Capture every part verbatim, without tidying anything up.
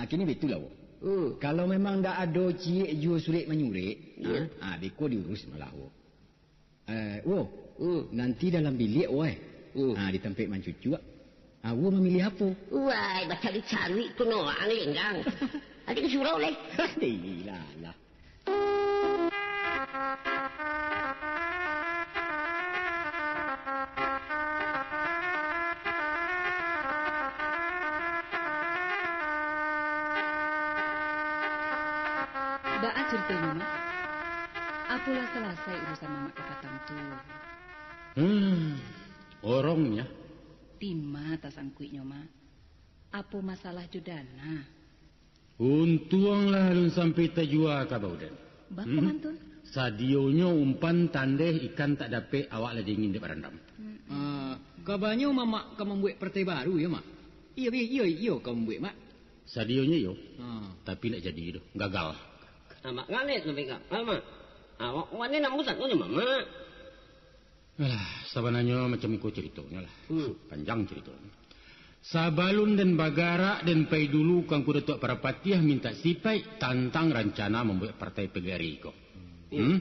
Kini bitulah, wo. Hmm. Kalau memang ndak ado ciek juo surek manyurek, Iyo. ha, ha, beko diurus malah, wo. Eh, wo, Hmm. nanti dalam biliak, wo, eh. Hmm. Ha, di tampek mancucuak. Ha, wo mamiliah apo? Wai, bacari-cari tu no, ang lenggang. Ati ka surau leh. Ilah, lah. Baa caritonyo, Mak? Apolah salasai urusan Mamak kapatang tu? Hmm, orongnyo. Dima tasangkuiknyo, Mak? Apo masalah jo Dana? Untuanglah alun sampai tajua ka Baudan. Baa Hmm? mantun? Sadionyo umpan tandeh ikan tak dapek, awak lah dingin dek barandam. Hmm. Ah, kabanyo Mamak ka mambuek partai baru, yo, Mak? Iyo, iyo, iyo, iyo ka mambuek, Mak. Sadionyo iyo, Ah. tapi ndak jadi doh, gagal. Amak galeh tu, Beka. Amak. Awak wani namusan tu, Mamak. Alah, sabananyo macam iko caritonyo lah. Hmm. Panjang caritonyo. Sabalun den bagarak, den pai dulu ka Angku Datuak Parapatiah mintak sipaik tantang rancana mambuek partai P G R I ko. Iya. Hmm?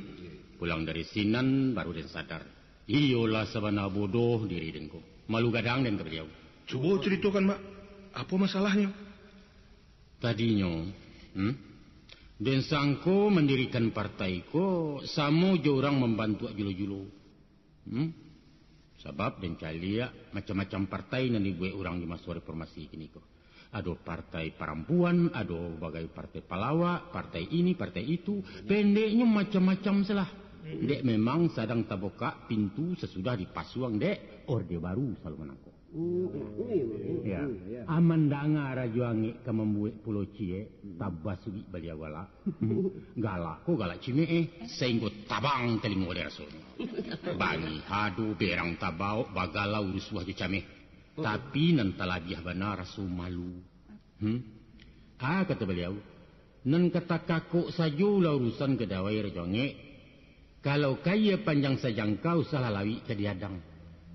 Pulang dari sinan, baru den sadar. Iyolah sabana bodoh diri den ko. Malu gadang den ka baliau. Cubo caritokan, Mak. Apo masalahnyo? Tadinyo, hmm? Den sangko mandirikan partai ko samo jo urang mambantuak julo-julo. Hmm? Sabab den caliak macam-macam partai nan dibuek urang di maso reformasi kini ko. Ado partai parampuan, ado bagai partai palawak, partai ini, partai itu. Pendeknyo macam-macam salah. Dek memang sadang tabukak pintu sasudah dipasuang dek Orde Baru Salumanangko. Hmm, hmm, hmm, hmm, Ya. hmm, ya. Aman danga Rajo Angek ka mambuek pulo ciek, Hmm. tabasuik baliau galak. Hmm. Galak ko galak cimek, eh. Sainggo tabang talingo dek rasonyo. Bangih ado berang tabaok bagalau rusuah jo cameh. Hmm. Tapi nan talabiah bana raso malu. Hmm? Ah, kato baliau, nan ka takakok sajo lah urusan gadawai Rajo Angek. Kalau ka iyo panjang sajangka, usahlah lawik ka diadang.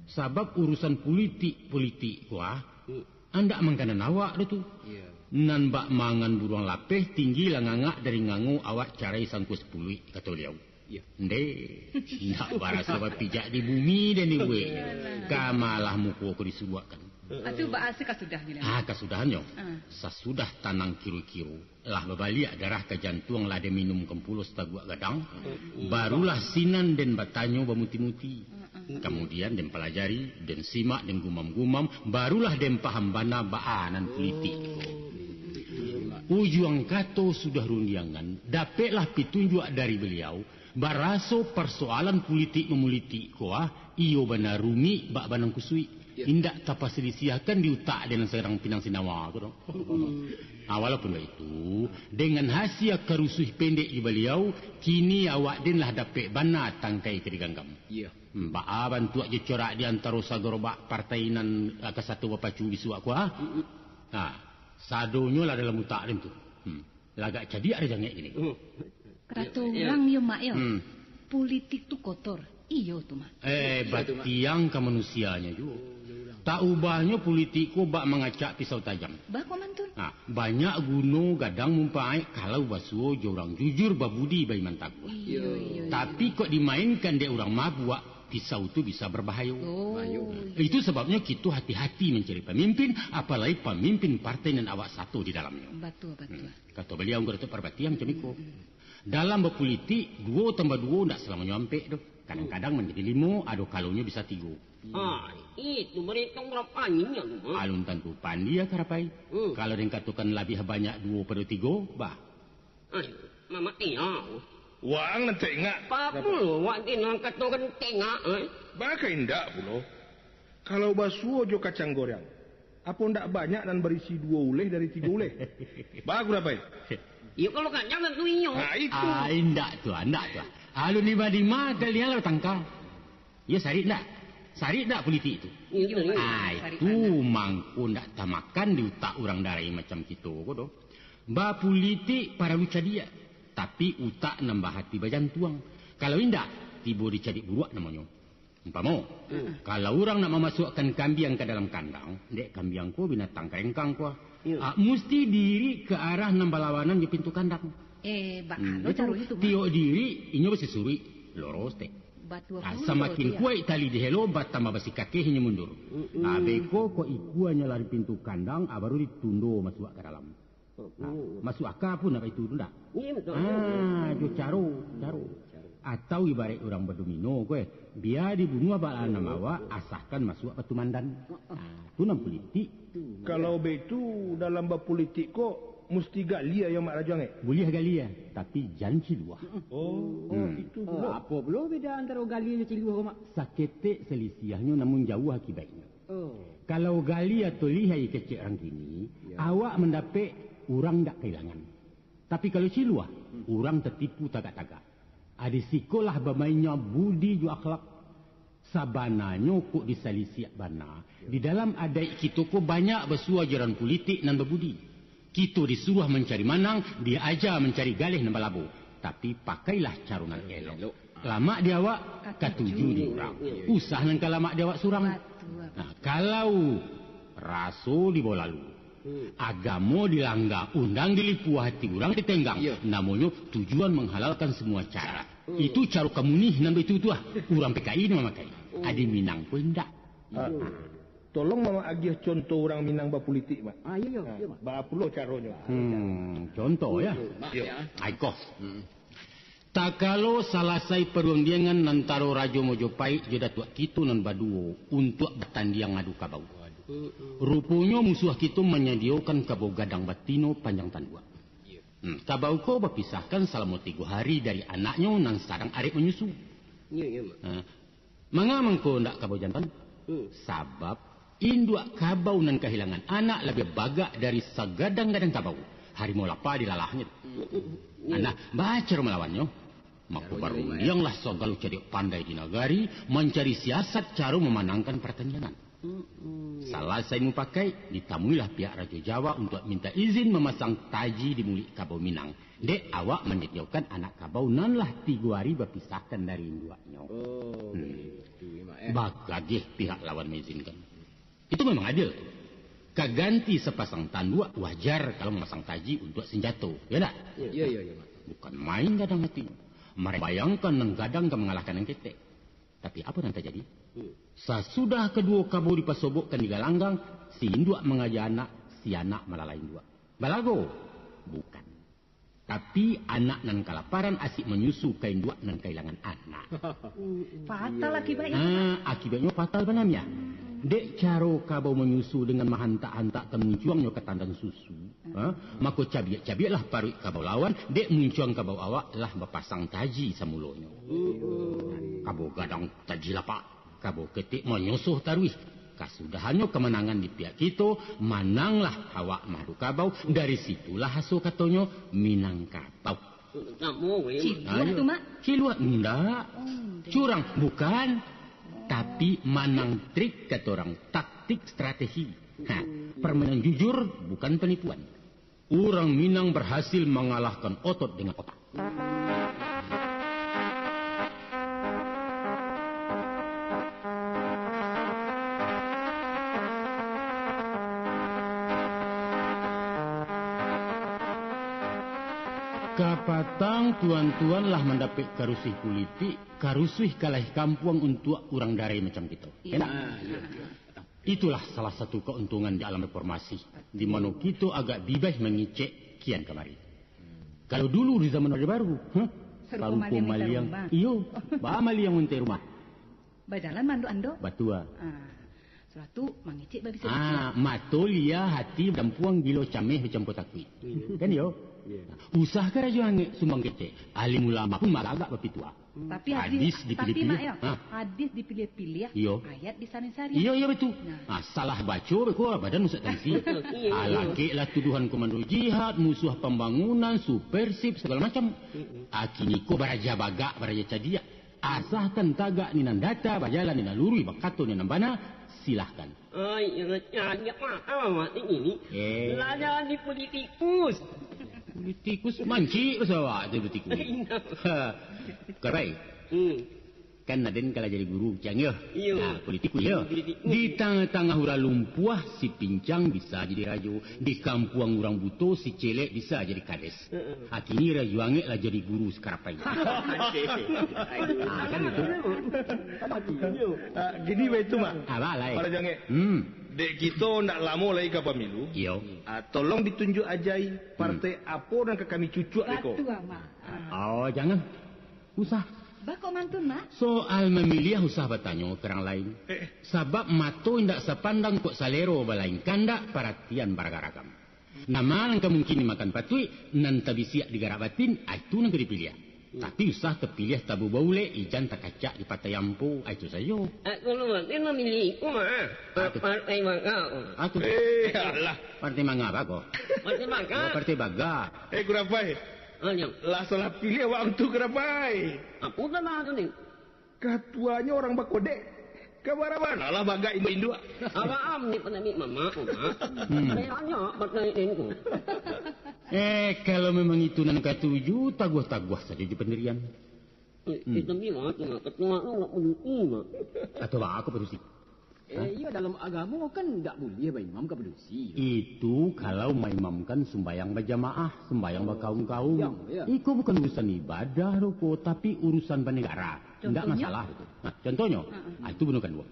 Sabab urusan pulitik-pulitik ko, ah, Hmm. andak mangkanan awak doh tu. Iya. Nan bak mangan buruang lapeh, tinggi lah ngangak dari ngango awak carai sangko sapuluik, kato baliau. Iya. Ndeh, ndak baraso bapijak di bumi den dibuek. Iyalah. Ka malah muko ko disuruakkan. Ah, tu baa se kasudahannyo? Ah, kasudahannyo. Ah. Sasudah tanang kiro-kiro, lah babaliak darah ka jantuang, lah den minumkan pulo sataguak gadang, Mm-mm. barulah sinan den batanyo bamuti-muti. Mm-mm. Kamudian den palajari, den simak, den gumam-gumam, barulah den paham bana baa nan pulitik ko. Oh, iya, Mak. Ujuang kato sudah rundiangan, dapeklah pitunjuak dari baliau, baraso parsoalan pulitik mamulitik ko, ah, iyo bana rumik bak banang kusuik. Ya. Indak tapasalisiahkan di utak den nan sadang pinang sinawa ko doh. Hmm. Ah, walaupun baitu, dengan hasia karusuih pendek jo baliau, kini awak den lah dapek bana tangkai ka diganggam. Iya. Hmm, baa bantuak jo corak di antaro sagarobak partai nan, ah, ka sato bapacu bisuak ko, ah? Hmm. Ah, sadonyo lah dalam utak den tu. Hmm. Lagak cadiak Rajo Angek kini. Hmm. Karato Iyo, iyo. urang yo, Mak, yo. Hmm. Pulitik tu kotor. Iyo tu, Mak. Eh, Iyo tu, Mak. batiang ka manusianyo juo. Oh, iyo urang. Tak ubahnyo pulitik ko bak mangacak pisau tajam. Baa ko mantun? Ha, banyak guno gadang mumpaik kalau basuo jo urang jujur, babudi, baiman taguah. Iyo, Iyo. iyo, iyo. Tapi kok dimainkan dek urang mabuak, pisau tu bisa barbahayo. Oh, Bahayo. iyo. Itu sababnyo kito hati-hati mancari pamimpin, apalagi pamimpin partai nan awak sato di dalamnyo. Batua, batua. Hmm. Kato baliau, Angku Datuak Parpatiah, macam iko. Hmm. Dalam bapulitik, duo tambah duo ndak salamonyo ampek doh. Kadang-kadang manjadi limo, ado kalonyo bisa tigo. Ah, itu barito urang panyinya tu, Mak. Alun tantu pandia karapai. Hmm. Kalau den katokan labiah banyak duo pado tigo, bah. Ai, Mamak iyo. Waang nan tengak. Papulo wak den nan katokan tengak, eh? Baa ka indak pulo. Kalau basuo jo kacang goreng, apo ndak banyak nan barisi duo uleh dari tigo uleh? Baa, Angku Rapai? Iyo, kalau kacang tantu iyo. Ha, itu. Ah, indak tu, ah, indak tu, ah. Alun dima-dima kalian lah batangka. Iyo, sarik ndak? Sarik ndak pulitik tu? Iyo, sarik. Ah, Sarik itu tanah. mangko ndak tamakan di utak urang darai macam kito ko doh. Bapulitik paralu cadiak, tapi utak nan bahati bajantuang. Kalau indak, tibo di cadiak buruak namonyo. Umpamo, Hmm. kalau urang nak mamasuakkan kambiang ka dalam kandang, dek kambiang ko binatang karengkang ko, Iyo. Ah, musti diirik ka arah nan balawanan jo pintu kandang. Eh, bak Hmm, anu itu, caro itu, Mak. Tiok diirik, inyo basisuruik, lurus, tek. Batua Ah, pulo samakin tu, ya. Kuaik tali dihelo, batambah basikakeh inyo mundur. Mm-mm. Ah, beko kok ikuanyo lah di pintu kandang, ah, baru ditundo masuak ka dalam. Mm-mm. Ah, masuak aka pun nak itu tu ndak? Iya, betul. Ah, jo caro, caro. Atau ibarat urang badomino ko, eh, bia dibunuah bak lanam awak, asakan masuak batu mandan. Ah, tu nan politik. Kalau baitu, dalam bapolitik ko, musti galia yo, Mak Rajo Angek? Buliah galia, tapi jan ciluah. Oh, Hmm. itu pulo. Ah, apo pulo beda antaro galia jo ciluah ko, Mak? Saketek salisiahnyo, namun jauah akibatnyo. Oh. Kalau galia atau lihai kecek urang kini, Ya. awak mandapek, urang dak kailangan. Tapi kalau ciluah, Hmm. urang tatipu tagak-tagak. Ah, di sikolah bamainnyo budi jo akhlak. Sabananyo kok disalisiak bana, Ya. di dalam adaik kito ko banyak basua ajaran politik nan babudi. Kito disuruah mancari manang, diaja mancari galeh nan balabo. Tapi, pakailah caro nan elok. Elok. Lamak di awak, katuju di urang. Iyo, iyo. Usah nan ka lamak di awak surang. Batua. Nah, kalau raso dibawa lalu, Hmm. agamo dilangga, undang dilipuah, ati urang ditenggang, Iyo. namonyo tujuan menghalalkan semua cara. Hmm. Itu caro komunis nan baitu tu ah. Urang P K I nan mamakai. Hmm. Adi Minang ko indak. Ah. Tolong Mamak agiah contoh urang Minang bapolitik, Mak. Ah, iyo, iyo, Ah, iyo, Mak. Baa pulo caronyo? Hmm, contoh, ya. Mak, Iyo. ya. Aiko. Hmm. Takalo salasai parundiangan antaro Rajo Mojopaik jo Datuak kito nan baduo untuak batandiang adu kabau. Waduh. Ruponyo musuah kito manyadiokan kabau gadang batino panjang tanduak. Iyo. Hmm, kabau ko bapisahkan salamo tigo hari dari anaknyo nan sadang arek manyusu. Iyo, iyo, Mak. Ha. Manga mangko ndak kabau jantan? Hmm. Sabab, induak kabau nan kahilangan anak labiah bagak dari sagadang-gadang kabau. Harimau lapa dilalahnyo. Hmm. Nah, baa caro malawannyo? Mako, Caronyo barundianglah sagalo cadiak pandai di nagari, mancari siasat caro mamanangkan partandiangan. Hmm. Salasai mupakaik, ditamuilah pihak Rajo Jawa untuak minta izin mamasang taji di muluik kabau Minang. Dek awak manyadiokan anak kabau nan lah tigo ari bapisahkan dari induaknyo. Oh, Hmm. baitu, Mak, eh. Bagageh pihak lawan maizinkan. Itu memang adil. Ka ganti sapasang tanduak, wajar kalau mamasang taji untuak sinjato, yo ndak? Iyo, iyo, iyo, Mak. Bukan main gadang atinyo. Marambayangkan nan gadang ka mangalahkan nan ketek. Tapi apo nan tajadi? Hmm. Sasudah kaduo kabau dipasobokkan di galanggang, si induak mangaja anak, si anak malalai induak. Balago? Bukan. Tapi, anak nan kalaparan asik manyusu ka induak nan kailangan anak. Fatal akibatnyo. Ah, akibatnyo fatal bana, Mia. Dek caro kabau manyusu dengan mahantak-hantakkan muncuangnyo ka tandan susu, ha? Mako, cabiak-cabiaklah paruik kabau lawan, dek muncuang kabau awak lah bapasang taji samulonyo. Kabau gadang taji lapak. Kabau ketek manyosoh taruih. Kasudahannyo kamanangan di pihak kito, mananglah awak madu kabau, dari situlah aso katonyo Minangkabau. Ciluah Ayo. tu, Mak? Ciluah? Ndak. Oh, ndak. Curang? Bukan. Tapi manang trik, kato urang, taktik strategi. Ha, permainan jujur, bukan penipuan. Urang Minang barhasil mangalahkan otot dengan otak. Kapatang tuan-tuan lah mandapek karusuih pulitik, karusuih kalaih kampuang untuak urang dareh macam kito. Enak? Itulah salah satu kauntungan di alam reformasi, di mano kito agak bibeh mangicek kian kamari. Kalau dulu di zaman Orde Baru, huh? Sarupo maliang di rumah. Iyo, baa maliang untai rumah. Bajalan mandok-andok. Batua. Ah, sudah tu mangicek babisa-bisa. Ah, mato lia, hati badampuang, gilo cameh bacampua takuik. Kan iyo? Usah ka Rajo Angek sumbang kecek. Alim ulama pun malagak bapituah. Tapi hadis, Hadis tapi, dipilih-pilih. Mak, yo, Ha. hadis dipilih-pilih, Iyo. ayat disariah-sariah. Iyo, iyo, betul. Nah. Ah, salah baco, beko badan rusak tansi. Iyo, iyo. Ah, lakeklah tuduhan komando jihad, musuah pambangunan, subversif, sagalo macam. Mm-mm. Ah, kini ko baraja bagak, baraja cadiak. Asakan tagak di nan data, bajalan di nan luruih, bakato di nan bana, silahkan. Ai, raja, dia mahal awak ni ini. Eh. Lah jadi politikus. Politikus mancik basa awak tu politikus. Indak. Ha. Karai. Hmm. Kan Aden kalau jadi guru, Cang, yo? Iyo. Nah, politikus, yo? Politikus. Di tangah-tangah urang lumpuah, si pincang bisa jadi rajo. Di kampuang urang buto, si celek bisa jadi kades. Heeh. Akhirnyo Rajo Angek lah jadi guru si Karapai. Ah, kan itu. Ah, gini baitu, Mak. Ah, balai. Rajo Angek. Hmm. Dek kito ndak lamo lai ka pamilu. Iyo. Ah, tolong ditunjuk ajai partai apo nan ka kami cucuak beko. Batua, Mak. Ah. Oh, jangan. Usah. Bako mantun, Mak? Soal mamiliah usah batanyo ka urang lain. Eh. Sabab mato indak sapandang kok salero balain kandak, paratian baraga-ragam. Nama nan ka mungkin dimakan patuik, nan tabisiak digarak batin, ah, itu nan ka dipiliah. Hmm. Tapi usah tapiliah tabu baulek, ijan takacak di patai ampo, ah, itu sajo. Aku lumatin mamilih iko, Mak. Ah, tu. Partai Baga. Ah, tu. Eh, alah. Partai manga bago? Partai Baga. Oh, partai Baga. Eh, Kurapai. Ah, yo. Lah salah piliah awak tu, Kurapai. Apo salah tu, ni? Katuanyo urang bakodek. Ka bana-bana lah bagak induak-induak. Awak am ni pandamik mamak, Mak. Hmm. Banyak patai den ko. Eh, kalau memang itu nan katuju, taguah-taguah sajo jo pandirian. Eh, hmm. Eh, tapi, Mak, Mak, ketua tu ndak padusi, Mak. Atau baa kok padusi? Eh, hah? Iyo, dalam agamo kan ndak buliah baimam ka padusi. Itu kalau maimamkan sumbayang bajamaah, sumbayang bakaum-kaum. Oh, iyo, iyo. Iko bukan urusan ibadah doh ko, tapi urusan banegara. Ndak masalah itu. Nah, contohnyo, ha, ha, ah, itu Bundo Kanduang.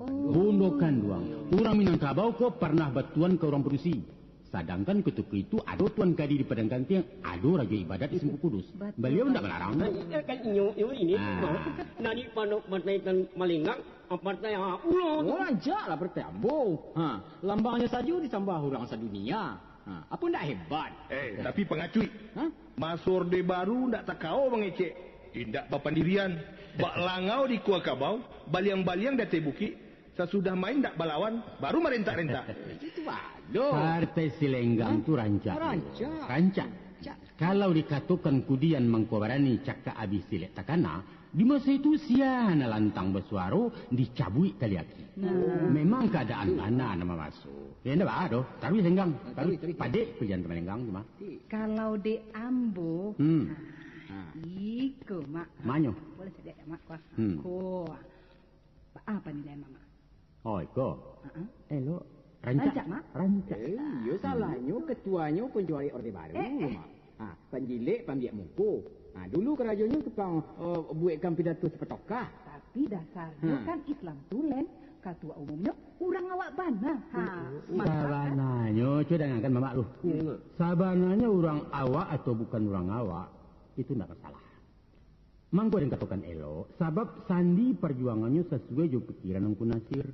Oh. Bundo Kanduang. Urang Minangkabau ko parnah batuan ka urang padusi. Sadangkan kutiko itu ado Tuan Kadi di Padang Kantiang, ado Rajo Ibadat di Simpang Kudus. Batua. Baliau ndak malarang. Nah, iyo kan inyo, inyo ini, ah, dari Pondok Patai Tan Malenggang, ah, partai apo pulo tu? Oh, rancak lah partai ambo. Ha, lambangnyo sajo disambah urang sadunia. Ha, apo ndak hebat? Eh, tapi pangacuik. Hah? Maso Orde Baru ndak takao mangecek. Indak bapandirian. Bak langau di Kua Kabau, baliang-baliang di ateh bukik, sasudah main ndak balawan, baru marentak-rentak. Itu baru. Partai Silenggang tu rancak. Rancak. Rancak. Rancak. Kalau dikatokan kudian mangko barani cakak abih silek takana, di maso itu sia nan lantang basuaro dicabuik tali aki. Nah. Memang kaadaan bana nan mamaso. Ya, ndak baa doh. Taruih Lenggang. Ah, taruih, taruih, taruih. Padek pilihan Tamalenggang tu mah. Kalau dek ambo, hmm, ha, ha, iko, Mak. Manyo? Boleh caliak, Mak, kuah. Hmm. Kuah. Baa panilaian Mamak? Oh, iko. Ha-ha. Elok. Rancak. Rancak, Mak? Rancak. Eh, iyo, salahnyo ketuanyo konco arek Orde Baru, eh, eh, Mak. Ha, panjilek, pambiak muko. Ha, dulu karajonyo tukang, eh, buekkan pidato sapatokah. Tapi dasarnyo, hmm, kan Islam tulen, katua umumnyo urang awak bana. Ha, hmm, masalah kan? Sabananyo, cubo dangakan Mamak lu. Iyo, Mak. Sabananyo urang awak atau bukan urang awak, itu ndak masalah. Mangko den katokan elok, sabab sandi parjuangannyo sasuai jo pikiran Ungku Nasir.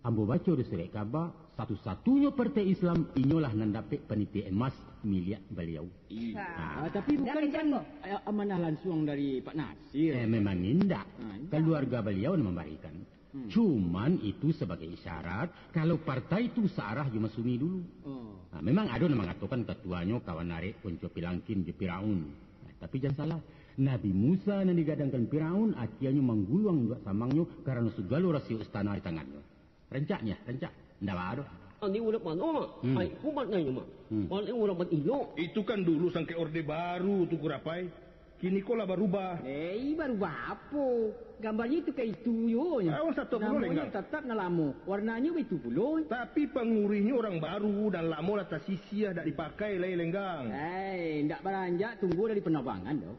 Ambo baco di surek kaba, satu-satunyo partai Islam, inyolah nan dapek paniti emas miliak baliau. Iya. Ah, tapi bukan kan, eh, amanah lansuang dari Pak Nasir? Eh, memang indak. Ah, indak. Kaluarga baliau nan mambarikan. Hmm. Cuman itu sabagai isyarat, kalau partai tu saarah jo Masumi dulu. Oh. Ah, memang ado nan mangatokan katuanyo kawan arek konco Pilangkin jo Firaun. Ah, tapi jan salah, Nabi Musa nan digadangkan Firaun, akianyo mangguluang induak samangnyo, karano sagalo rasio istana di tangannyo. Rancaknyo, rancak. Ndak baa doh. Andi urang mano, Mak? Hmm. Ai, kumat nyo, Mak. Hmm. Paling urang batilok. Itu kan dulu sangkek Orde Baru tu, Kurapai. Kini ko lah barubah. Eh, barubah apo? Gambarnyo itu ka itu yo nyo. Awas, satu pulo, Lenggang. Namonyo tatap nan lamo. Warnanyo baitu pulo. Tapi panguruihnyo urang baru, nan lamo lah tasisiah, dak dipakai lai, Lenggang. Eh, ndak baranjak tunggu dari penabangan doh.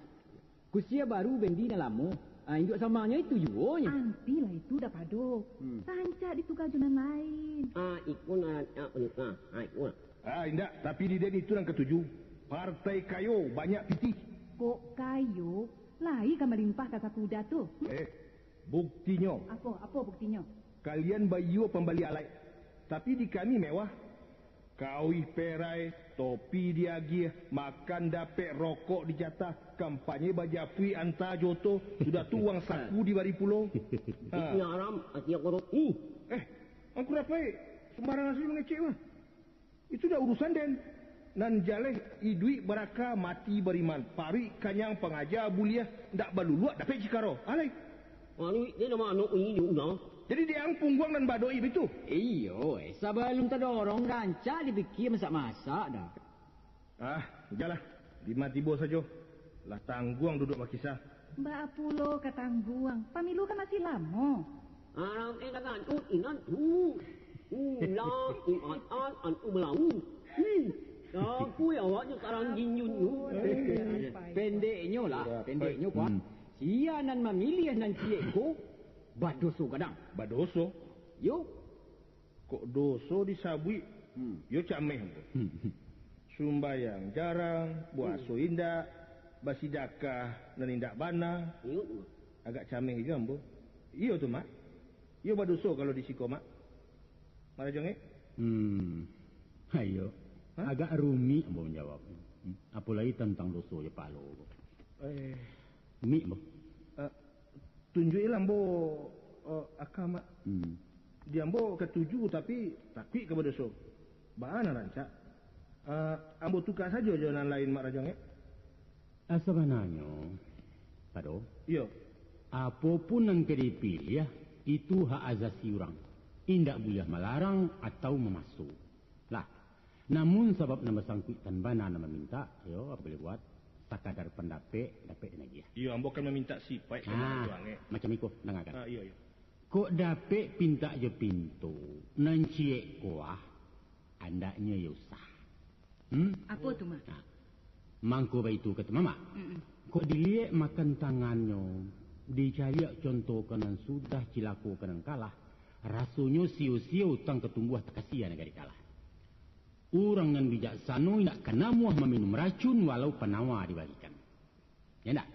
Kusia baru bendi nan lamo. Ah, induak samangnyo itu juo nyo. Anti lah itu, dak pado. Hmm. Rancak ditukar jo nan lain. Ah, iko nan rancak panikah. Ah, iko lah. Ah, indak, tapi di den itu nan katuju. Partai kayo, banyak pitih. Kok kayo, lai ka malimpah ka sakuda tu. Hmm? Eh, buktinyo. Apo, apo buktinyo? Kalian baiyo pambali alek, tapi di kami mewah. Kauih perai, topi diagiah, makan dapek, rokok dijatah, kampanye bajapuik anta jo oto, sudah tu uang saku dibari pulo. Ha. Isi haram, ati korupsi. Eh, Angku Rapai, sumbarang asuih mangecek mah. Itu dak urusan den. Nan jaleh iduik baraka, mati bariman, paruik kanyang, pangaja buliah, ndak baluluak dapek cikaro. Alai. Paruik den nama anak ini dah. Jadi dek ang pungguang nan badoi bitu? Iyo, eh, sabalum tadorong rancak dipikia masak-masak dah. Ah, ujalah. Dima tibo sajo. Lah tangguang duduak bakisah. Baa pulo ka tangguang? Pamilu kan masih lamo. Alam eh, dagan, ut, inan, tu. Ulang, ingatan, antu balawu. Hmm. Takui awaknyo sarang jinjun tu. Pendeknyo lah, pendeknyo, Pak. Hmm. Sia nan mamiliah nan ciek ko, badoso gadang. Badoso? Yo. Kok doso disabuik, hmm, yo cameh ambo. Hmm. Sumbayang jarang, puaso indak, basidakah nan indak bana. Iyo, Mak. Agak cameh juo ambo. Iyo tu, Mak. Iyo badoso kalau di siko, Mak. Mak Rajo Angek? Hmm. Ayo. Hah? Agak rumik ambo manjawab. Hmm. Apo lai tantang doso jo pahalo ko. Eh. Rumik, ambo. Eh, Tunjuilah ambo, eh, aka, Mak. Hmm. Di ambo katuju, tapi takuik ka badoso. Baa nan rancak? Eh, ambo tuka sajo jo nan lain, Mak Rajo Angek. Ah, sabananyo, Pado, iyo, apo pun nan ka dipiliah, itu hak azasi urang. Indak buliah malarang atau mamaso. Lah, namun sabab nan basangkuik tan bana nan mamintak, yo, apo buliah buat, sakadar pandapek, dapek dan agiah. Iyo, ambo kan mamintak sipaik ka Mak Rajo Angek. Macam iko, dangakan. Ah, iyo, iyo. Kok dapek pintak jo pinto, nan ciek kuah, andaknyo yo usah. Hmm? Apo tu, Mak? Nah, mangko baitu kato Mamak. Mm-mm. Kok diliek makan tangannyo, dicaliak contoh ka nan sudah, cilako ka nan kalah, rasonyo sio-sio utang ka tumbuah, takasia nagari kalah. Urang nan bijaksano indak ka namuah maminum racun walau panawa dibagikan. Ya ndak?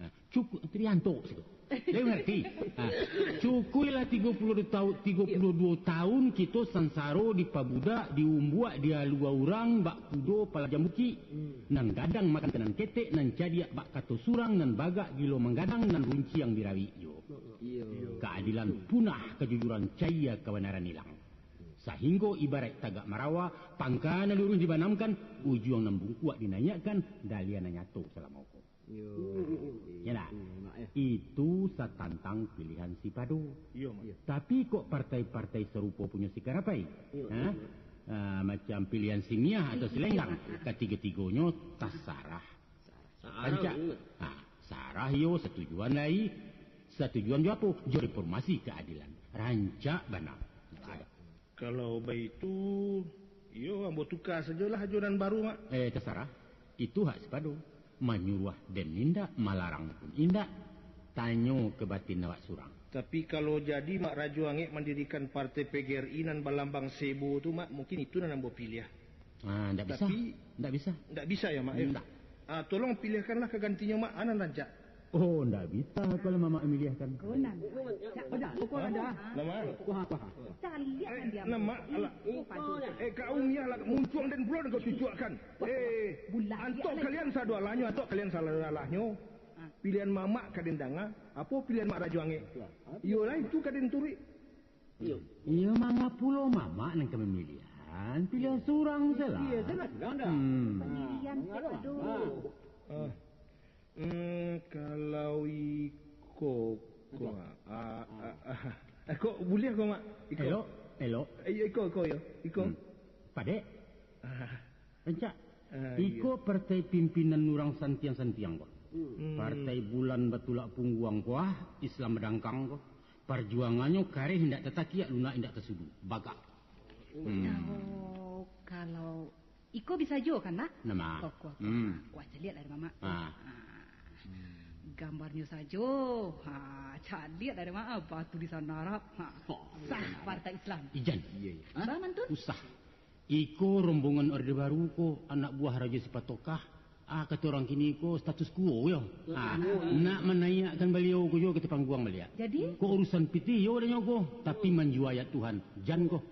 Nah, cukuik, tadi antok situ. Dia mengerti. Nah, cukuiklah tigo puluah dua taun, tigo puluah dua taun kito sansaro dipabudak, diumbuak, dialua urang bak kudo palajan bukik. Hmm. Nan gadang makan ka nan ketek, nan cadiak bak kato surang, nan bagak gilo manggadang, nan runciang dirawik juo. Iyo. Kaadilan punah, kajujuran caia, kabanaran ilang. Sahinggo ibaraik tagak marawa, pangka nan luruih dibanamkan, ujuang nan bungkuak dinaiakkan, daliah nan nyato salamo ko. Yo. Ya ndak? Iyo, Mak, yo. Itu satantang pilihan si Pado. Iyo, Mak. Iyo. Tapi kok partai-partai sarupo punyo si Karapai? Iyo, ha? Iyo. Ah, macam pilihan si Miah atau si Lenggang, katigo-tigonyo tasarah. Sarah. Rancak. Sarah, iyo. Ah, sarah iyo, satujuan lai. Satujuan jo apo? Jo reformasi kaadilan. Rancak bana. Rancak. Kalau baitu, iyo, ambo tuka sajolah jo nan baru, Mak. Eh, tasarah. Itu hak si Pado. Manyuruah den indak, malarang pun indak. Tanyo ka batin awak surang. Tapi kalau jadi Mak Rajo Angek mandirikan partai P G R I nan balambang sebo tu, Mak, mungkin itu nan ambo piliah. Ah, ndak bisa. Tapi, ndak bisa. Ndak bisa yo, Mak, yo? Ndak. Ah, tolong piliahkanlah ka gantinyo, Mak, a nan rancak. Oh, ndak bisa kalau Mamak mamiliahkan. Ko nan rancak. Aja, pokok aja. Nama? Kuah, kuah. Caliak kan dia. Nama? Alah. Eh, kau ni lah, muncuang den pulo kau cucuakkan. Eh, antok kalian sadualahnyo, antok kalian sadualahnyo. Ah. Pilihan Mamak ka den danga, apo pilihan Mak Rajo Angek? Iyolah, itu ka den turuik. Iyo. Iyo, manga pulo Mamak nan ka mamilihan, pilihan surang se lah. Iyo, se lah, sudah, sudah. Hmm. Pilihan se lah. Ah. Hmm, kalau iko, ko, ah, ah, ah, ah, ko buliah ko, Mak? Iko. Elok, elok. Eh, iko, iko, yo. Iko. Hmm. Padek. Ah. Rancak. Ah, iko iyo. Partai pimpinan urang santiang-santiang ko. Hmm. Partai bulan batulak pungguang ko, ah, Islam badangkang ko. Parjuangannyo kareh indak tatakiak, lunak indak tasudu. Bagak. Hmm. Oh, kalau iko bisa juo kan, Mak? Nama? Ko, ko, ko. Hmm. Ko, caliak lah, Mamak. Ah. Ah. Gambarnyo sajo. Ha, caliak lah, Mamak. Batu di sana Arab. Ha. Oh. Sah Partai Islam. Ijan. Iyo, iyo. Hah? Ba, mantun? Usah. Iko rombongan Orde Baru ko, anak buah Rajo Sipatokah. Ah, kato urang kini ko, status quo yo. Ah, nak manaiakkan baliau ko juo ka ateh pangguang baliak. Jadi? Ko urusan pitih yo danyo ko, tapi manjuayat Tuhan, jan ko.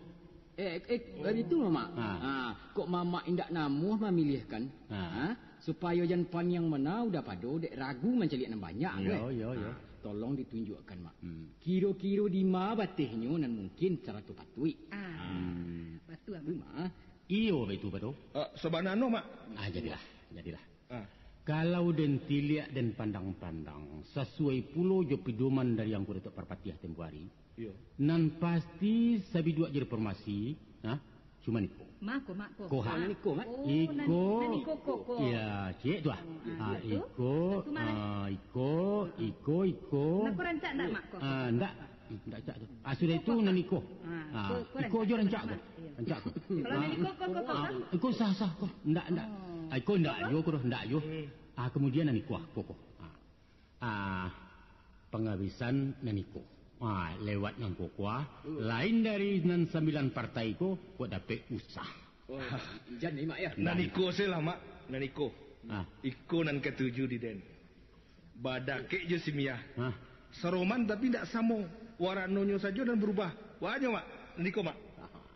Eh, eh, baitu, Mamak. Ah. Ah, kok Mamak indak namuah mamiliahkan? Ah. Ah, supayo jan paniang bana udah pado dek ragu mancaliak nan banyak, yo, eh? Yo, yo. Ah, tolong ditunjuakkan, Mak. Hmm. Kiro-kiro di ma batehnyo nan mungkin sarato patuik. Ah, hmm. Batua, Mak. Iyo, baitu, Pado. Eh, sabananyo, Mak. Ah, jadilah, jadilah. Ah. Kalau den tiliak, den pandang-pandang, sasuai pulo jo pidoman dari Angku Datuak Parpatiah tempo ari, iyo, nan pasti sabiduak jo reformasi, ha? Cuma niko. Mako, mako. Ko, ha. Nan iko, Mak? Oh, nan, Iko. Nan iko, ko, ko. Ya, ciek tu, ah. Oh, ah, Ah, tu. Iko, Satu malam. Ah, iko, iko, iko. Nako rancak ndak, Mak, ko? Ah, ndak. Ndak rancak tu. Ah, sudah itu nan iko. Ah, Ah, ko, ko iko rancak, jo rancak, Mak. Ko. Iya. Rancak ko. Kalau nan iko, ko, ko, ko, Ah, ko? Iko sah, sah ko. Ndak, ndak. Oh. Ah, iko ndak Ko, ko? Yo, ko, ndak yo. Hmm. Ah, kemudian nan iko, ah, ko, ko. Ah. Ah, panggabisan nan iko. Ah, lewat nan ko ko, ah. Hmm. Lain dari nan sambilan partai ko, kok dapek usah. Oh, jan ni, Mak, ya? Nan iko se lah, Mak. Nan iko. Ah. Iko nan katuju di den. Badakek jo si Mia. Ah. Saroman tapi ndak samo. Waranonyo sajo nan barubah. Wah nyo, Mak. Nan iko, Mak.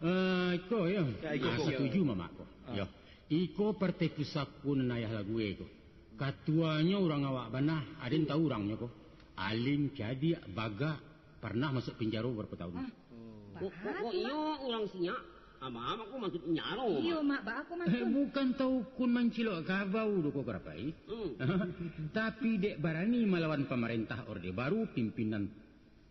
Ah, iko, yo. Ya, iko, Ah, iko. Setuju, Mamak, ko. Ah. Yo. Iko partai pusako nan ayah lagu, eh, ko. Katuanyo urang awak bana, aden tahu urangnyo ko. Alim, cadiak, bagak, parnah masuak pinjaro barapa tahun. Ah, Kok, kok, kok iyo urang siak? Ama, ama ko masuak pinjaro, Iyo, Mak. Mak, baa ko Eh, masuak? Bukan tahu kun mancilok kabau do ko karapai. Hmm. Tapi dek barani malawan pamarentah Orde Baru, pimpinan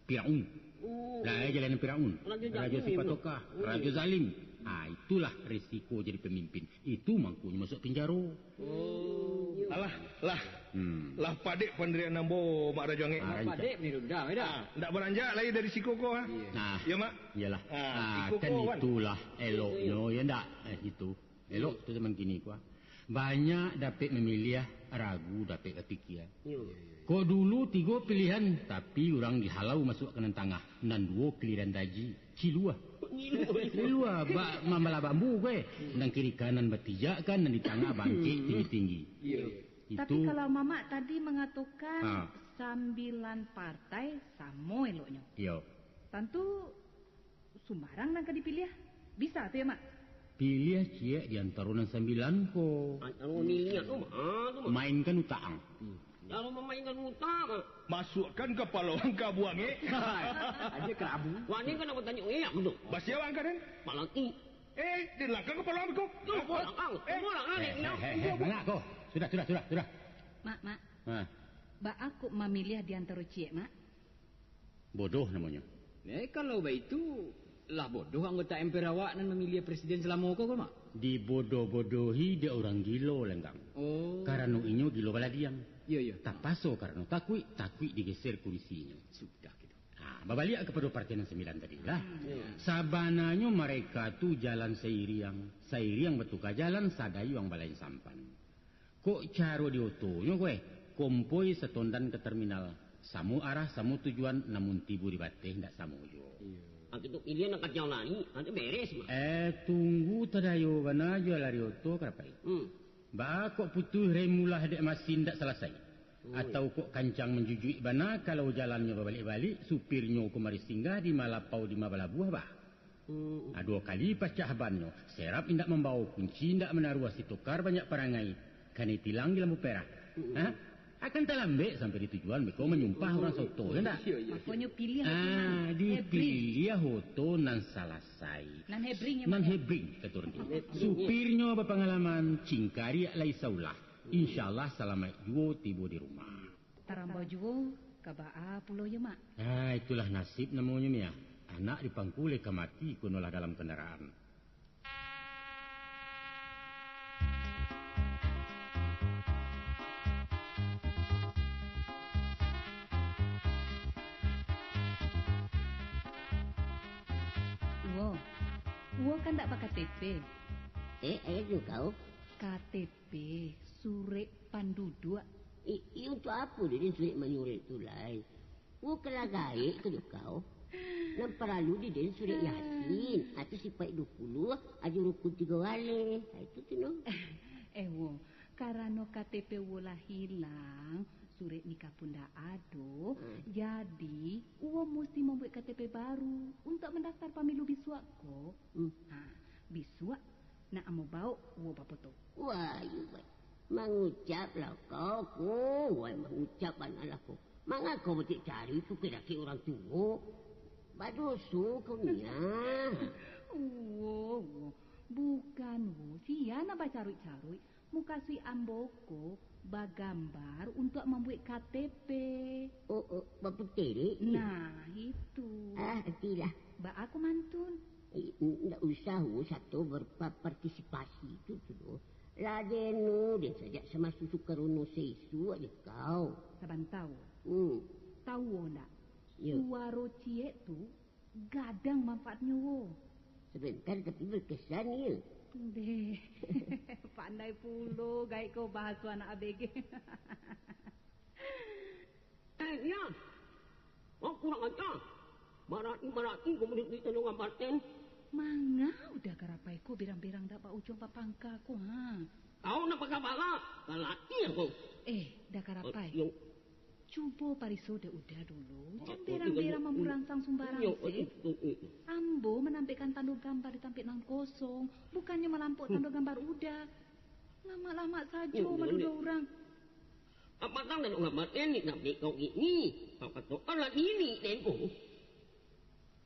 Firaun. Oh. Lah, eh, jalan Firaun. Rajo Rajo zalim, sifat memang. Tokah, Hmm. rajo zalim. Ah, itulah risiko jadi pemimpin. Itu mangkonyo masuak pinjaro. Oh. Alah, lah. Hmm. Lah padek pandirian ambo, Mak Rajo Angek. Ah, rancak. Padek ni dah, dah. Ah, ndak baranjak lai dari siko ko, ah. Iya. Nah, Ya, Mak? Iyalah. Ah, Ah, iko kan ko, Wan. Itulah eloknyo, ya ndak? Eh, itu. Elok tu zaman kini ko, ah. Banyak dapek mamiliah, ragu dapek bapikia. Iya. Kok dulu tigo pilihan, tapi urang dihalau masuak ka nan tangah. Nan duo kiliran taji, cilua. Cilua. Cilua, bak mambalah bambu ko, eh. Nan kiri kanan batijakkan, nan di tangah bangkek tinggi-tinggi. Iya, iya. Itu Tapi kalau Mamak tadi mangatokan Ha. sambilan partai samo eloknyo. Iyo. Tantu sumbarang nan ka dipiliah. Bisa tu ya, Mak? Piliah ciek di antaro nan sambilan ko. Antaro miliak tu, Mak. Ah, tu, Mak. Mainkan utak ang. Hmm. Kalau mamainkan utak, Mak. Masuakkan kapalo ang ka buang, eh. Aja kerabu. Wah, ni kan aku tanya, eh, aku tu. Basiau ang ka den? Malaki. Eh, di langkang kapalo ang ko. Tu, Apa? Langkang. Eh. Tunggu langkang, Eh, ni, eh, eh, eh, mangak ko. Sudah, sudah, sudah, sudah. Mak, Mak. Ha. Baa kok mamiliah di antaro ciek, Mak? Bodoh namonyo. Eh, kalau baitu, lah bodoh anggota M P R awak nan mamiliah presiden salamo ko, ko, Mak? Dibodoh-bodohi dek urang gilo, Langgang. Oh. Karano inyo gilo baladiang. Iyo, iyo. Tapaso karano takuik, takuik digeser kurisinyo. Sudah gitu. Ha, babaliak kapado partai nan sambilan tadi lah. Hmm. Iyo. Sabananyo mareka tu jalan sairiang, sairiang batuka jalan, sadayuang balain sampan. Kok caro di otonyo ko, eh? Kompoi satondan ka terminal. Samo arah, samo tujuan, namun tibo di bateh, ndak samo juo. Iyo. Ah, kito pilihan nan kacau lari, nanti beres, Mak. Eh, tunggu tadayo bana jo lari oto, karapai. Hmm. Baa kok putuih rem ulah dek masin ndak salasai? Oi. Atau kok kancang manjujuik bana, kalau jalannyo babaliak-baliak, supirnyo kumari singgah di ma lapau di ma balabuah, bah? Hmm. Ah, duo kali pacah bannyo, serap indak mambao kunci, indak manaruah, si tokar banyak parangai, kanai tilang di lampu perah. Hmm. Ha? Akan talambek sampai di tujuan, beko manyumpah urang saoto, ya ndak? Iyo, iyo. Makonyo piliah Ah, oto nan hebring. Dipiliah oto nan salasai. Nan hebring, ya, Nan Mak? Hebring, kato urang tu. Hebring. Supirnyo bapangalaman, cingkariak lai saulah. Insya Allah salamaik juo tibo di rumah. Tarambau juo, ka baa pulo yo, Mak? Nah, itulah nasib namonyo, Mia. Anak dipangku lai ka mati, konolah dalam kandaraan. Uwo, Uwo kan ndak ba K T P? Eh, ayo dulu kau. K T P. Surek panduduak. I, i, untuak apo dek den surek manyurek tu lai? Wo, kalau gaek ka jo kau. Nan paralu dek den surek Yasin, atau sipaik duo puluah, ajo rukun tigo baleh. Ha, itu tu no. Eh, wo, karano K T P wo lah hilang, surek nikah pun ndak ado, Hmm. jadi wo musti mambuek K T P baru untuak mandaftar pamilu bisuak ko. Hmm. Ha, bisuak nak ambo baok wo bafoto. Wah, iyo, wai. Mangucap lah kau ko, wai, mangucap bana lah ko. Manga kau batik cari tu kadakek urang tuo? Badoso kau ni, ah. Wo, wo. Bukan, wo. Sia nan bacaruik-caruik. Mukasuik ambo ko bagambar untuak mambuek K T P. Oh, oh, baputih, Dik? Nah, itu. Ah, atilah. Baa ko mantun? Eh, ndak usah, oh, sato berpa-, partisipasi tu, tu doh. Lah jenuh den sajak samaso Sukarono saisuak je kau. Sabanta, oh. Hmm. Tahu, oh, ndak? Ya. Suaro ciek tu gadang manfaatnyo, oh. Sebentar tapi berkesan, ya. Deh, pandai pulo gaek ko bahaso anak abege. Eh, Nia! Kau kurang aja! Barani-barani kau manuduik Tanduang Gambar den. Manga Uda Karapai ko berang-berang dak baujuang bapangka ko, ha? Kau nak bapangka bala, galak nian kau. Eh, Uda Karapai. Yo. Cubo pariso dek Uda dulu, jan berang-berang mamuransang sumbarang se. Ambo manampekkan Tanduang Gambar di tampek nan kosong, bukannyo malampok Tanduang Gambar Uda. Lamak-lamak sajo manuduah urang. Apo tang Tanduang Gambar den nak bali kau kini? Kau katokan lah diri den ko.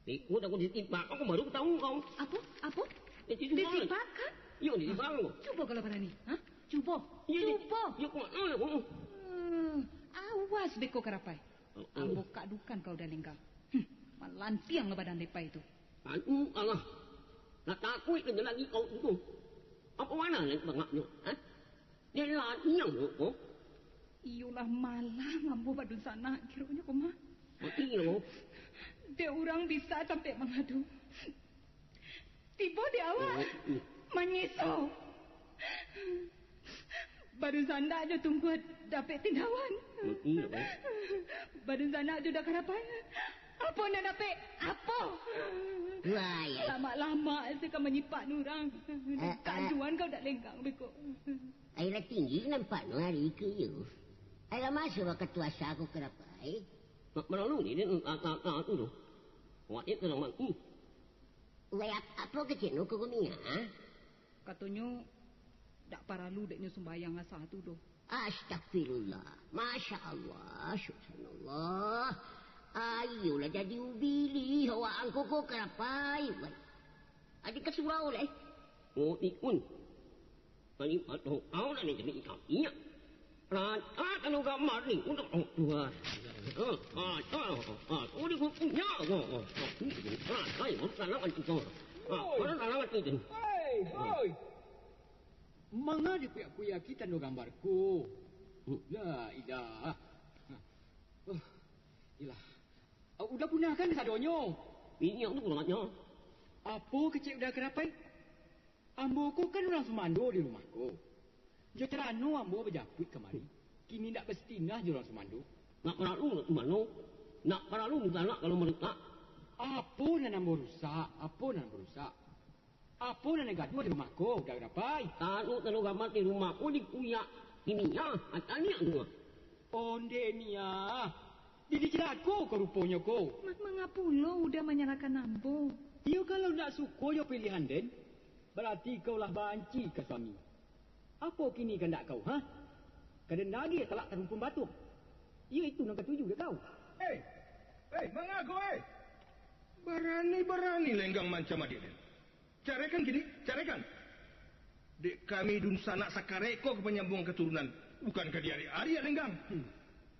Beko dah kau ditipak, kau baru tahu kau. Apo? Apo? Eh, ditipak kan? Yo, ditipak kau. Cubo kalau barani, ha? Cubo. Iyo, iyo. Cubo. Yo, kau nak tahu kau. Hmm, awas beko Karapai. Oh, oh. Ambo kak dukan kau Uda Lenggang. Hmm, malantiang lah badan Lepai tu. Aduh, alah. Nak takuik ka jalani kau tu. Apo mano lai bangaknyo, ha? Dia laniang tu, ko. Iyolah malah ambo badunsanak kironyo ko mah. Mati lah, ko. Dek urang bisa sampai mangadu. Tibo di awak. Oh, iya. Manyiso. Badunsanak jo tungkua dapek tindawan. Mati lah, ko. Badunsanak jo Uda Karapai. Apo nan dapek? Apo? Wah, ya. Lamak-lamak se ka manyipak urang. Eh, eh. Kaduan kau Uda Lenggang beko. Alah tinggi nampak no ari ko yo. Alah maso wakatu asa ko Karapai. Nak malalu ni, dia nak, nak, nak tu tu. Awak ni tenang, Mak. Hmm. Wai, ap-, apo kecek no ko Nia, ha? Katonyo, dak paralu dek nyo sumbayang asa tu doh. Astagfirullah. Masya Allah. Subhanallah. Ayolah jadi ubili awak angko ko Karapai. Wai. Adi ka surau lai. Oh, ikun. Tadi atau kau nak jadi ikan minyak. Rancak kalau gambar ni untuk orang tua. Ah, ah, ah, ah, oh, dia punya. Oh, oh, oh. Ah, saya baru salah nanti kau. Ah, baru salah nanti tu. Hei, hoi. Manga dikuyak-kuyaki tando gambar ko? Hmm. La ilah. Oh, ilah. Uda punahkan sadonyo. Minyak tu kurangnyo. Apo kecek Uda Karapai? Ambo ko kan urang sumando di rumah ko. Jo carano ambo bajapuik kamari, kini ndak basitinah jo urang sumando. Nak paralu nak sumando. Nak paralu minta anak kalau marusak. Apo nan ambo rusak? Apo nan ambo rusak? Apo nan gaduah di rumah ko, Uda Karapai? Tando-tando gambar di rumah ko dikuyak. Ininya, ataniak tu. Onde Nia, jadi cilako ko ruponyo ko. Ma-, manga pulo Uda manyalahkan ambo? Iyo, kalau ndak suko jo pilihan den, barati kau lah banci ka suami. Apo kini kandak kau, ha? Ka den agiah talak tarumpun batuah. Iyo itu nan katuju dek kau. Eh, eh, manga kau, eh? Barani-barani Lenggang mancam adiak den. Caraikan kini, caraikan. Dek kami dunsanak sakarek ko ka panyambuang katurunan, bukan ka diarik-arik Lenggang. Hmm.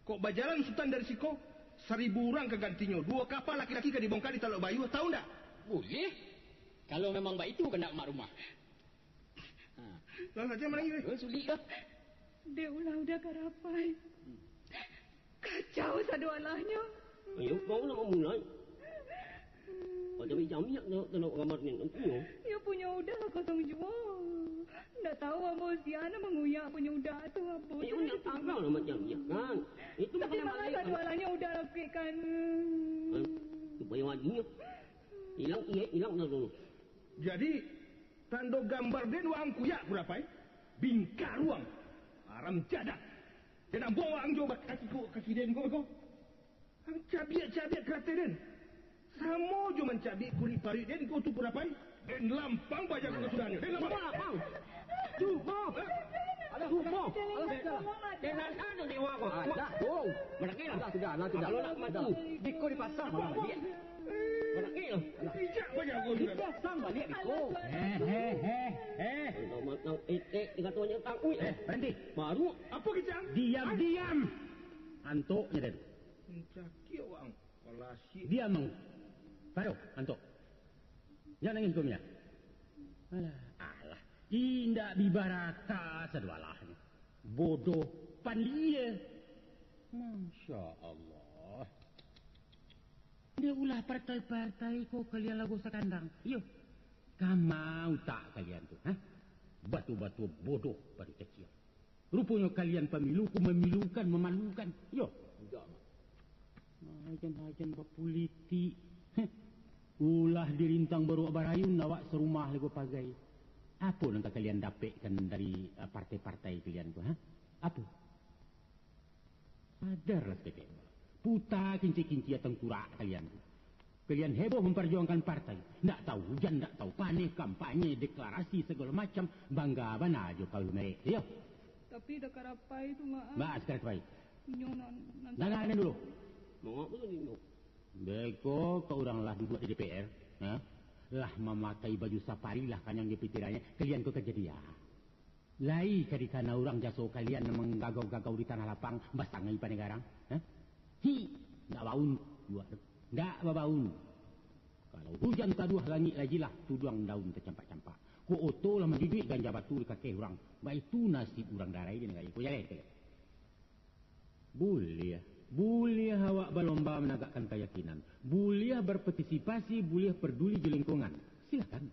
Kok bajalan Sutan dari siko, saribu urang ka gantinyo, duo kapa laki-laki ka dibongka di Talok Bayuah, tahu ndak? Buliah, kalau memang baitu kandak mak rumah. Ha. Lah sajo manangih, weh. Oh, sulik lah. Dek ulah Uda Karapai. Hmm. Kacau sadoalahnyo. Ayo, kau nak mamulai. Kau jadi jamiak tengok, tengok gambar ni, nanti yo. Yo punyo Uda lah kosong juo. Ndak tahu ambo sia nan manguyak punyo Uda tu, ambo. Eh, tu unyak tagal lah macam jamiak, kan? Itu tapi bukan manga masalah, kan? Sadoalahnyo Uda lakuikan. Eh, supaya wadinya. Ilang, iya, ilang dah dulu. Jadi, tando gambar den waang kuyak, Karapai? Bingkaruang. Haram jadah. Jan ambo waang jo bakaki ko, kaki den ko, ko. Ang cabiak-cabiak karateh den. Samo jo mancabik kulik paruik den ko tu, Karapai. Den lampang baja ko sudahnyo. Den lampang. Cubo. Alah, cubo. Alah, sudah. Den lampang tu dewa ko. Alah, oh. Manakilah. Alah, sudah, alah, sudah. Kalau nak mati. Biko dipasang malah baliak. Manakilah. Bijak baja ko sudah. Dipasang baliak biko. Eh, eh, eh, eh. Kalau matang etek, dikatonya tangui. Eh, berhenti. Baru. Apa kecang? Diam, diam. Antuknya, Den. Mencaki awak. Diam, Mang. Taruh, antok. Jan nangih ko, Mia. Alah, alah. Indak bi baraka sadoalahnyo. Bodoh pandia. Masya Allah. Dia ulah partai-partai ko kalian lago sakandang. Iyo. Kama utak kalian tu, ha? Batua-batua bodoh pado caciak. Ruponyo kalian pamilu ko mamilukan, mamalukan. Iyo. Indak, Mak. Ajan-ajan bapulitik. Heh. Ulah dirintang baruak barayun awak sarumah lago pagai. Apo nan ka kalian dapekkan dari, eh, partai-partai kalian tu, ha? Apo? Sadarlah saketek. Puta kincia-kincia tangkurak kalian tu. Kalian heboh mamparjuangkan partai. Ndak tahu ujan, ndak tahu paneh, kampanye, deklarasi, sagalo macam. Bangga bana jo kaul merek. Iyo. Tapi Dakarapai tu, Mak. Ba, Dakarapai. Inyo nan, nan Danga, danga dulu. Mangapa tu, Nino? Beko ka urang lah duduak di D P R, ha? Lah mamakai baju safari, lah kanyang di pikirannya, kalian ko ka jadi, ah. Lai ka dikana urang jaso kalian nan manggagau-gagau di tanah lapang, basangai panegarang, ha? Hi, ndak baun, juak tu. Ndak babaun. Kalau hujan taduah langik lah jilah, tuduang daun tacampak-campak. Ko oto lah manjujuik ganja batu di kakeh urang. Baitu nasib urang darai di nagari ko, jaleh, jaleh. Buliah. Buliah awak balomba managakkan kayakinan. Buliah barpartisipasi, buliah parduli jo lingkungan. Silakan.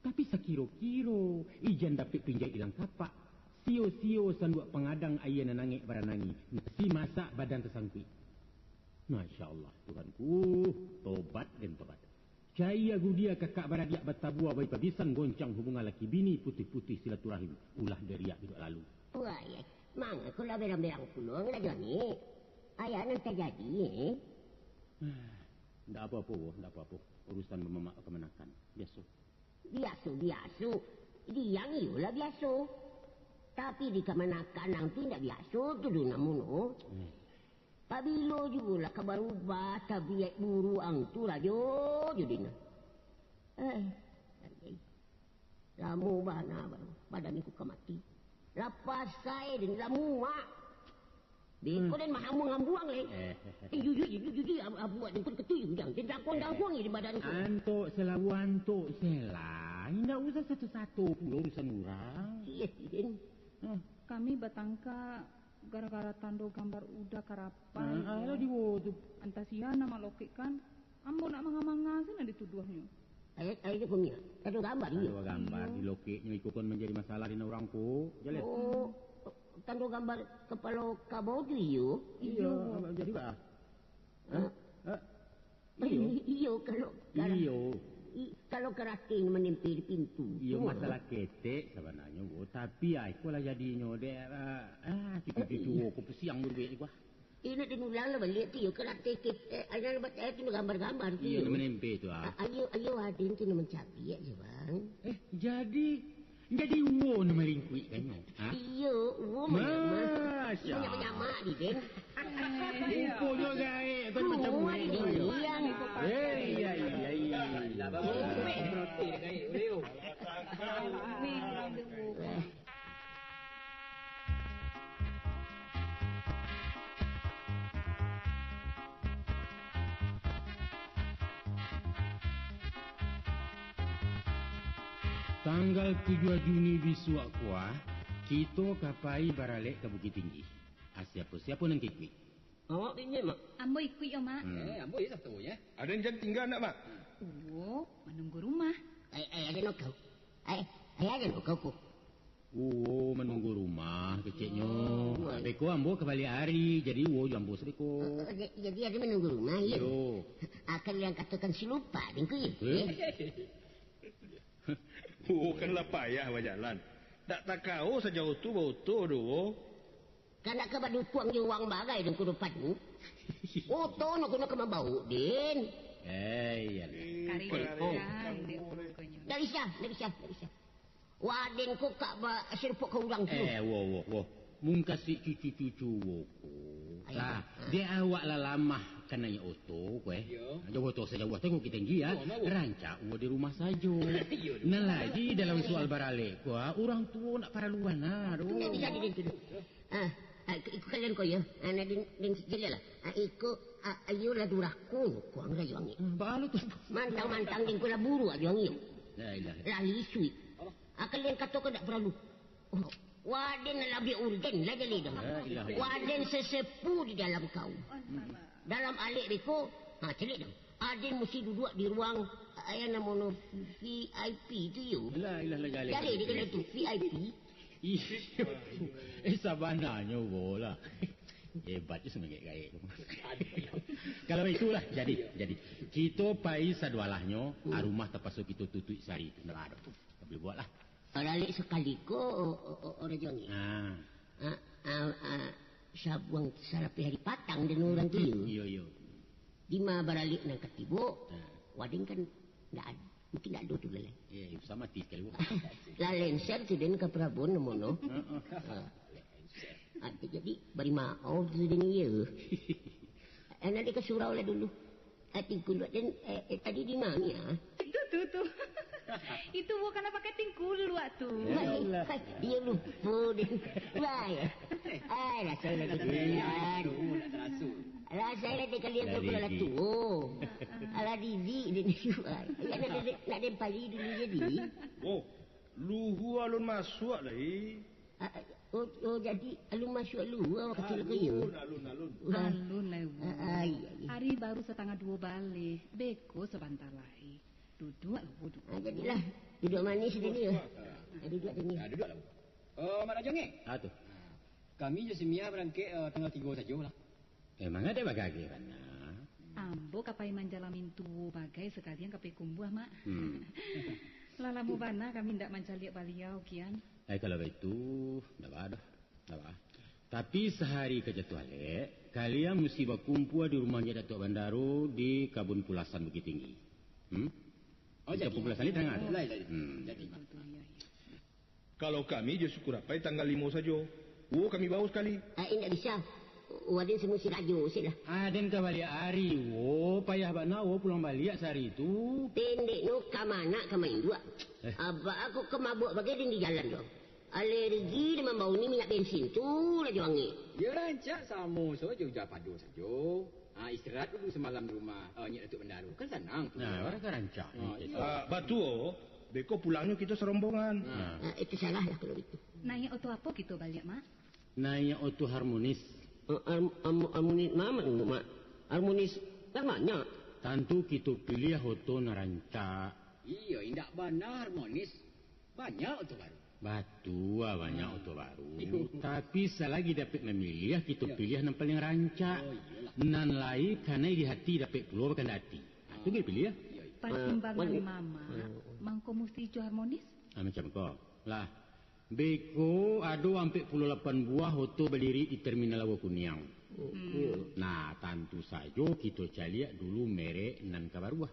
Tapi sakiro-kiro ijan dapek pinjai ilang kapak, sio-sio sanduak pangadang aia nan angek baranangi, nasi masak badan tasangkuik. Masya Allah, Tuhanku, tobat den tobat. Cai agudia kakak baradiak batabua bai pabisan goncang hubungan laki bini putuih-putuih silaturahim ulah dariak duduak lalu. Wai, mangko lah berang-berang pulo ngarajo ni? Ayah nan tajadi, eh? Ndak apo-apo, Wo, ndak apo-apo. Urusan bamamak kamanakan. Biaso. Biaso-biaso. Diang iyolah biaso. Tapi di kamanakan nanti ndak biaso tu do namuno. Hmm. Pabilo juo lah ka barubah tabiaik buruang tu, rajo jo dina. Eh, lamo bana baru badan iko ka mati. Lapasai den lamuak. Beko den mahambuang-hambuang lai. Eh. Eh, jujur, jujur, jujur, abuak den pun ketuju, jang. Den jangkuang-jangkuang di badan ko. Antok selalu antok sela. Indak usah sato-sato pulo urusan urang. Iyo, den. Hah. Kami batangka gara-gara tando gambar uda karapai. Ah, ah, lah diwo tu. Antah sia nan malokekkan, ambo nak manga-manga sajo nan dituduahnyo. Ayah, ayah tu kumia. Tando gambar iyo. Tando gambar iyo. Dilokeknyo iko kan manjadi masalah di urang ko. Jaleh. Oh, tando gambar kapalo kabau tu iyo. Iyo, iyo. Jadi bah. Hah? Hah? Iyo. Iyo, kalau, kalau, iyo. I-, kalau karateh manempel di pintu. Iyo, masalah ketek sabananyo, Wo. Tapi, ah, iko lah jadinyo, dek, ah, ah, cucu-cucu, Wo, ko pusiang duduak iko, ah. Iyo, nak diulang lah baliak tu, iyo, karateh ketek, ayo, lebat, eh, tu gambar-gambar tu, iyo, iyo. Manempel tu, ah. A-, ayo, ayo, aden tu nak mancabiak je, Bang. Eh, jadi, Jadi uwo nan malingkuikkannyo, ha? Iyo, uwo manyama-, Masya Allah. Manyama-nyama di den. Ruponyo gaek tu macam uwo ni. Iya. Eh, iya, iya, iya. Lah, baru roti dah gaek, boleh, oh. Ni, Tanggal tujuah Juni bisuak ko, ah, kito ka pai baralek ka Bukittinggi. Ah, siapo-siapo nan ka ikuik? Awak inyo, Mak? Ambo ikuik yo, Mak. Hmm. Eh, ambo iyo satonyo. Aden jan tingga ndak, Mak? Uwo, manunggu rumah. Ai, ai, aden okau. Ai, ai, aden okau ko. Uwo manunggu rumah, keceknyo. Oh. Beko ambo ka baliak ari, jadi uwo jo ambo sadeko. Oh, oh, ja-, jadi aden manunggu rumah, iyo? Iyo. Akan yang katokan si lupa, dengku, iyo? Eh? Uwo kan lah payah bajalan. Ndak takao sajauah tu baoto doh, wo. Kan ndak ka badukuang jo urang bagai, dengku, depan tu. Oto no kuno ka mambaok, den. Eh, iyolah. Kari oh. Ndak bisa, ndak bisa, ndak bisa. Waden ko kak ba-, serupo ka urang tu. Eh, wo, wo, wo. Mungkasi cucu-cucu wo ko. Ayo. Lah, dek awak lah lamah kanai oto ko, eh. Iyo. Jauah oto sajauah tu ko kita tinggi, ah. Iyo, mawo. Rancak wo di rumah sajo. Iyo, di rumah. Nan lagi dalam soal baralek ko, ah, urang tuo nak paraluan, ah, doh. Ndak bisa di situ. Ah, ah, iko, iko kalian ko, yo. Ah, nak den, den jelas lah. Ah, iko, ah, ayo lah durako, ko ang rayo angin. Hmm, balo tu. Mantang-mantang den ko lah buru ajo angin. La ilaha. Lah isuik. Akan den katokan dak paralu. Oh, waden lah labiah urgen lah jadi dah. La ilaha illallah. Waden sesepuh di dalam kaum. Dalam alek beko, ha, caliak dah. Aden musti duduak di ruang, eh, yang namo no V I P tu yo. La ilaha illallah. Jadi dia kena tu V I P. Iyo. Eh, sabananyo bolah. Hebat je samangek gaek tu. Kalau itulah, jadi, jadi. Kito pai sadualahnyo, hmm, a rumah tapaso kito tutuik sari tu. Ndak ado. Ndak buliah buek lah. Kalau alek sakali ko, o, o, o, Rajo Angek. Ah. Ah, ah, ah, sabuang salapeh ari patang dan urang tu yo. Iyo, iyo. Dima baralek nan ka tibo, ah, waden kan ndak ad-, mungkin ndak ado tu lalai. Eh, usah mati sakali, Bu. Lah lenser tu den ka Prabon namo no. Heeh. Ha. Ah, jadi bari maoh tu den iyo. Eh, nanti ka surau lah dulu. Ah, tingkuluak den, eh, eh, tadi di ma, ah? Tu, tu, tu. Itu bukan pakai tingkuluak tu. Hai, hai, iyo lupo den. Wah, ya. Ai, lah saya lagi kalian. Lah saya lagi kalian tu kalau tuo. Alah diri den. Ai, ya, nak den, nak den pai dulu jadi. Oh, luhua alun masuak lai. Ah, ah, oh, oh, jadi alun masuak luhua awak kacil ko yo? Alun, alun, alun. Wah. Alun lai, Bu. Ah, ah, iya, iya. Ari baru satangah duo baleh, beko sabanta lai. Duduak lah, Bu, duduak. Ah, jadilah. Duduak manih sini yo. Ah, duduak sini. Ah, duduak lah, Bu. Oh, Mak Rajo Angek. Ah, tu. Ah, kami jo si Mia barangkek, eh, tanggal tigo sajo lah. Emang ado bagageh bana? Ambo ka pai manjalamin tuo bagai sakalian ka pai kumbuah, Mak. Hmm. Lah lamo bana kami ndak mancaliak baliau, kian. Ai, kalau baitu, ndak baa doh. Ndak baa. Tapi sahari ka jatuah alek, kalian musti bakumpua di rumahnyo Datuak Bandaro di Kabun Pulasan Bukittinggi. Hmm? Oh, di jadi. Kabun Pulasan ni tangan. Lai, lai. Hmm. Jadi. Betul, iya, iya. Kalau kami jo Sukurapai tanggal limo sajo. Wo kami bao sakali. Ah, indak bisa. Waden samusti rajo, sik lah. Aden ka baliak ari, wo. Payah bana, wo, pulang baliak sahari tu. Pendeknyo, ka ma nak ka mainduak. Eh. Abak aku ka mabuak bagai den di jalan tu. Alergi den mambao ni minyak bensin tu, Rajo Angek. Yo, rancak samo sajo, ujan pado sajo. Ah, istirahat dulu samalam di rumah, eh, Nyiak Datuak Bandaro. Kan sanang tu. Nah, urang kan rancak. Ah, iyo. Ah, batuo, beko pulangnyo kito sarombongan. Ah. Ah, itu salah lah kalau itu. Naiak oto apo kito baliak, Mak? Naiak oto Harmonis. Ah, Har-, Har-, Harmonis ma, Mak? Harmonis kan banyak. Tantu kito piliah oto nan rancak. Iyo, indak bana Harmonis. Banyak oto baru. Batua, banyak oto baru. Iyo. Tapi salagi dapek mamiliah, kito piliah nan paliang rancak. Oh, iyolah. Nan lai kanai di hati dapek pulo bakandak ati. Ah, tu kito piliah. Iyo, iyo. Patimbangan Mama mangko musti jo Harmonis? Ah, macam ko. Lah, beko ado ampek puluah lapan buah oto balirik di Terminal Aua Kuniang. Hmm. Nah, tantu sajo kito caliak dulu merek nan ka baruah.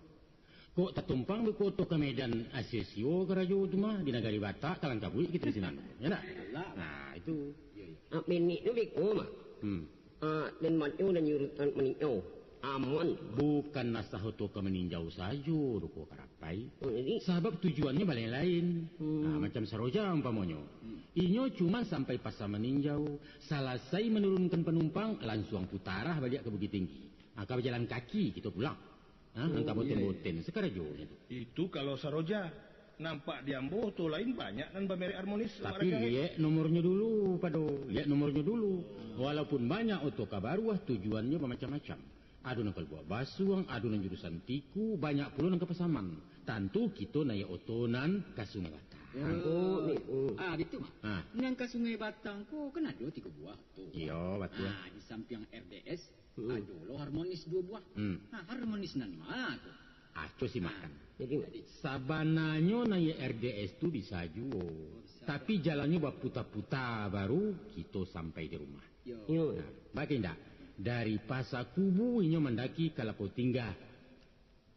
Kok tatumpang beko oto ka Medan, asio-sio karajo tu mah, di nagari Batak, kalangkabuik kito di sinan. Ya ndak? Alah. Nah, itu. Iyo, iyo. Ah, menek tu beko mah. Hmm. Ah, den manyo nan nyurutan maninjau. Aman. Bukan asa oto ka maninjau sajo, ruko karapai. Oh, jadi? Sabab tujuannyo balain-lain. Hmm. Nah, macam Saroja umpamonyo. Hmm. Inyo cuma sampai pasa maninjau, salasai manurunkan panumpang, lansuang putarah baliak ka Bukittinggi. Ah, ka bajalan kaki kito pulang. Ha, nan ka boten-boten, sakarajonyo tu. Itu kalau Saroja. Nampak di ambo, oto lain banyak nan bamerek Harmonis, Mak Rajo Angek. Tapi liek nomornyo dulu, Pado. Liek nomornyo dulu. Walaupun banyak oto ka baruah, tujuannyo bamacam-macam. Ado nan ka Lubuak Basuang, ado nan jurusan Tiku, banyak pulo nan ka Pasaman. Tantu kito naiak oto nan ka Sungai Batang. Oh, ni, oh. Ah, bitu, Mak. Ah. Nan ka Sungai Batang ko kan ado tigo buah oto. Iyo, batua. Ah, di sampiang R D S, Hmm. Ado lo Harmonis duo buah. Hmm. Nah, Harmonis nan ma tu? Aco si makan. Jadi, sabananyo naiak R D S tu bisa juo. Oh, bisa. Tapi jalannyo baputa-puta baru kito sampai di rumah. Yo. Yo. Nah, baa indak? Dari Pasa Kubu inyo mandaki ka Lapau Tingga.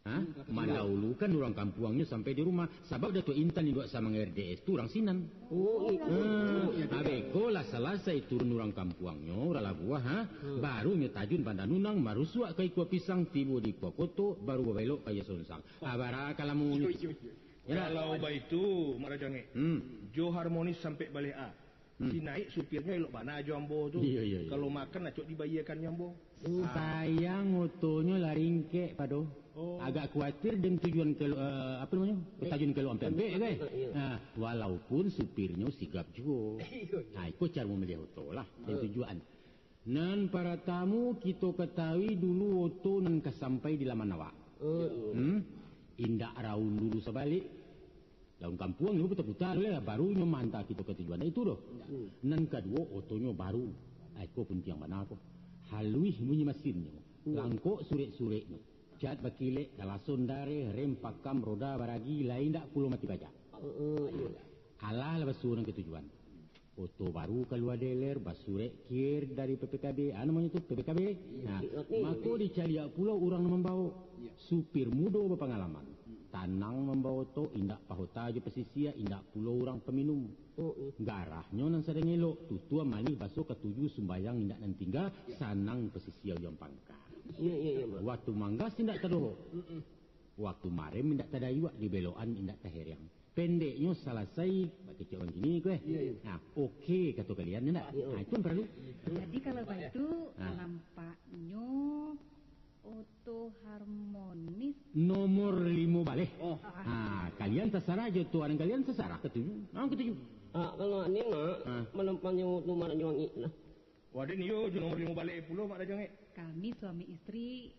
Ha? Hmm, Lapau Tingga. Mandahulukan urang kampuangnyo sampai di rumah. Sabab Datuak Intan induak samang R D S tu urang sinan. Oh, itu. Ha, abeko lah salasai turun urang kampuangnyo, urang Labuah, ha? Hmm. Baru nyo tajun Banda Nunang, marusuak ka Ikua Pisang, tibo di Ikua Koto, baru babelok ka Iyo Sonsang. Ah, bara ka lamonyo. Iyo, iyo, iyo. Ya. Kalau baitu, Mak Rajo Angek, hmm, jo Harmonis sampai baleh a. Hmm. Si Naik supirnyo elok bana jo ambo tu. Iyo, iyo, iyo. Kalau makan acok dibayiekan jo ambo. Sayang otonyo lah ringkek, Pado. Oh. Agak kuatir den tujuan ke, eh, apo namonyo? Tajun ka elok ampek-ampek, kan? Iyo. Nah, walaupun supirnyo sigap juo. Iyo, iyo. Nah, iko caro mamiliah oto lah, den tujuan. Nan paratamu kito katahui dulu oto nan ka sampai di laman awak. Oh, iyo. Hmm? Indak raun dulu sabalik. Laun kampuang nyo puta-puta dulu lah, baru nyo maanta kito ka tujuan. Nah, itu doh. Hmm. Nan kaduo, otonyo baru. Ah, iko puntiang bana ko. Haluih bunyi masinnyo. Hmm. Langkok surek-sureknyo. Cat bakilek, kalason dareh, rem pakam, roda baragi, lai indak pulo mati bajak. Oh, oh, iyo. Alah lah basuo nan ka tujuan. Oto baru kalua dealer, basurek kir dari P P K B, ah, namonyo tu, P P K B. Nah, mako dicaliak pulo urang nan mambaok. Iyo. Supir mudo bapangalaman. Hmm. Tanang mambaok oto, indak pahota jo pasisia, indak pulo urang paminum. Oh, iyo. Garahnyo nan sadang elok, tutua malih baso katuju sumbayang indak nan tingga, iyo, sanang pasisia ujuang pangka. Iyo, iyo, iyo, Mak. Waktu manggas indak tadohok. Mm-mm. Waktu marem indak tadayuak, dibelokan indak tahereang. Pendeknyo, salasai bakecek urang kini ko, eh. Iyo, iyo. Nah, oke kato kalian, ndak? Iyo. Nah, itu nan paralu. Jadi, kalau baitu, ah, nampaknyo oto harmonis. Nomor limo baleh. Oh. Ah, kalian tasarah jo tuan kalian, tasarah katuju. Ah, katuju. Ah, kalau ni, Mak, ah, manampaknyo oto Mak Rajo Angek lah. Wah, den iyo jo nomor limo baleh pulo, Mak Rajo Angek. Kami suami istri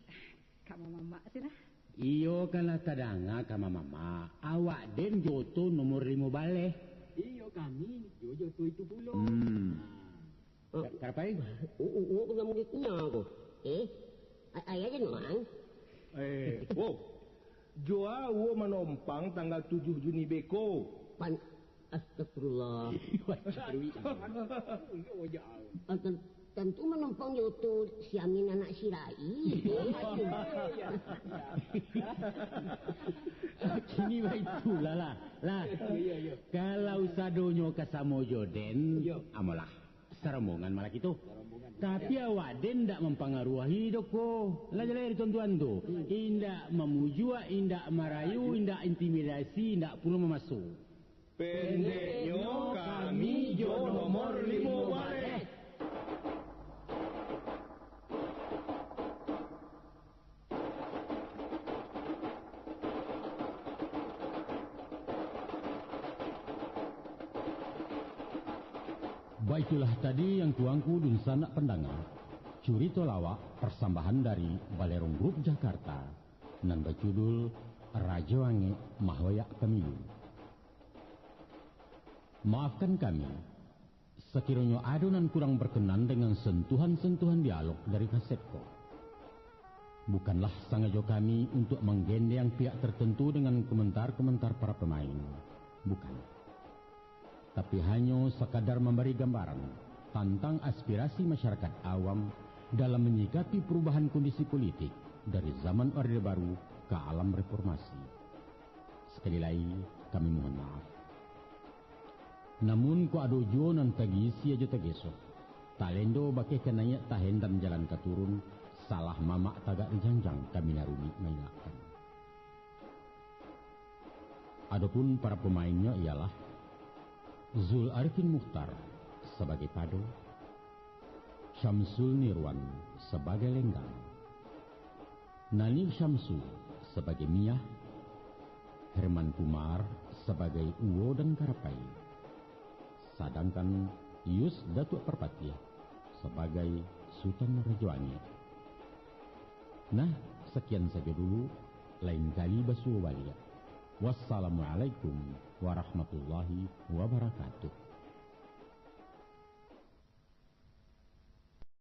ka mamamak silah. Iyo, kan lah tadanga ka mamamak. Awak den jo oto nomor limo baleh. Iyo, kami jo, jo oto itu pulo. Hmm. Nah. Ka-, karapai? U-, u-, u-, uwak ka mungkin kunyah ko. Eh? A-, ayah je nuang. Eh, wo. Jo a uwo manompang tanggal tujuah Juni beko. Pan-, astagfirullah. Ah, ten-, tantu manompang jo oto si Amin anak si Rai. Kini baitu lah, lah. Lah. Iyo, iyo. Kalau sadonyo ka samo jo den, iyo, amolah. Sarombongan malah kito. Sarombongan. Tapi awak den ndak mampangaruahi doh ko. Lah jaleh di tuan-tuan tu. Hmm. Indak mamujuak, indak marayu, indak intimidasi, indak pulo mamaso. Pendeknyo, kami jo nomor limo baleh. Baitulah tadi yang tuangku dunsanak pandanga, curito lawak parsambahan dari Balerong Group Jakarta, nan bajudul Rajo Angek Mahoyak Pamilu. Maafkan kami, sakironyo ado nan kurang barkenan dengan sentuhan-sentuhan dialog dari kaset ko. Bukanlah sangajo kami untuak manggendeng pihak tertentu dengan komentar-komentar para pemain. Bukan. Tapi hanyo sakadar mambari gambaran tantang aspirasi masyarakat awam dalam manyikapi parubahan kondisi politik dari zaman Orde Baru ka alam reformasi. Sakali lai, kami mohon maaf. Namun, kok ado juo nan tagiisia jo tagesoh, talendo bakeh ka naiak tahendan jalan ka turun, salah mamak tagak di janjang kami naruni mailakkan. Adopun para pamainnyo ialah Zul Arifin Mukhtar sabagai pado, Syamsul Nirwan sabagai lenggang, Nani Syamsu sabagai miyah, Herman Kumar sabagai uwo dan karapai, sadangkan Yus Datuak Parpatiah sabagai Sutan Rajo Angek. Nah, sakian sajo dulu, lain kali basuo baliak. Wassalamualaikum warahmatullahi wabarakatuh.